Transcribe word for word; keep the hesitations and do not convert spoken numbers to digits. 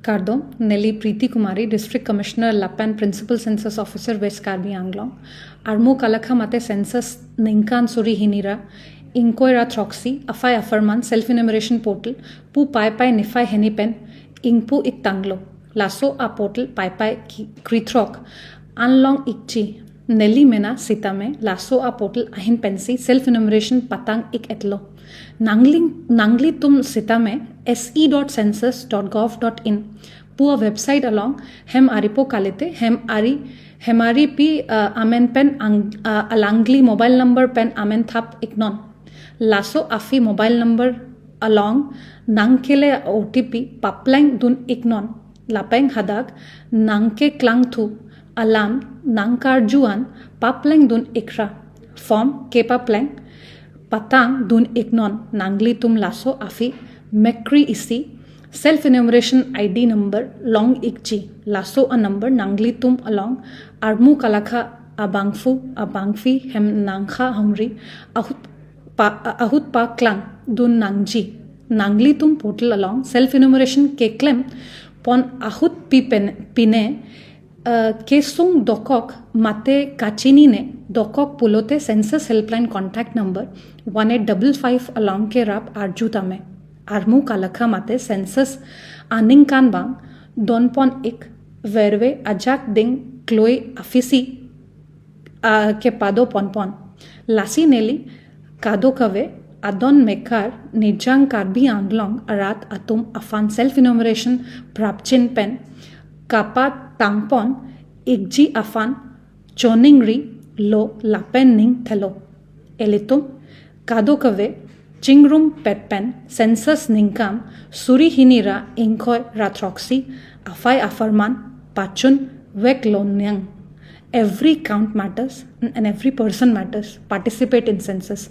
Kardom, neli Preeti Kumari, District Commissioner lapen Principal Census Officer West Karbi Anglong. Armu kalakha mate census ningkan suri hini ra ingkoi ra throksi afai aforman self enumeration portal pu Paipai niphai hini pen ingpu ik tanglo. Laso a portal Paipai ki-, krethrok an long ikji. Neli mena sitame laso a portal ahin pensi self enumeration patang ik etlo. Nangling, nanglitum sitame se dot census dot gov dot in pu a website along hem aripo kalite, hem ari, hem aripi, uh, amen pen ang, uh, alangli mobile number pen amen thap iknon. Laso aphi mobile number along nangkele O T P papleng dun iknon. Lapen hadak nangkeklangthu alam nangkarju an papleng dun ikra. Form kepapleng patang dun iknon. Nanglitum laso aphi mekri isi self enumeration I D number long ikji. Laso a number nanglitum along armu kalakha abangphu abangphi hem nangkha humri ahut pa, ahut paklang dun nangji. Nanglitum portal along self enumeration keklem pon ahut pi pen, pine, uh, kesung dokok mate kachinine dokok pulote Census Helpline contact number one eight double five along kerap arju tame. Armu kalakha mate census aningkan bang don pon ik verve ajak ding kloi aphisi, uh, kepado pon pon. Lasi neli kadokave adon mekar nijang Karbi Anglong arat atum aphan self enumeration prapjin pen kapatang pon ikji aphan choningrilo lapen ning thelo. Ilitum kadokave chingrum pet pen census ningkan suri hini ra ingkoi ra throksi afai aforman pachun vek lonang. Every count matters and every person matters. Participate in census.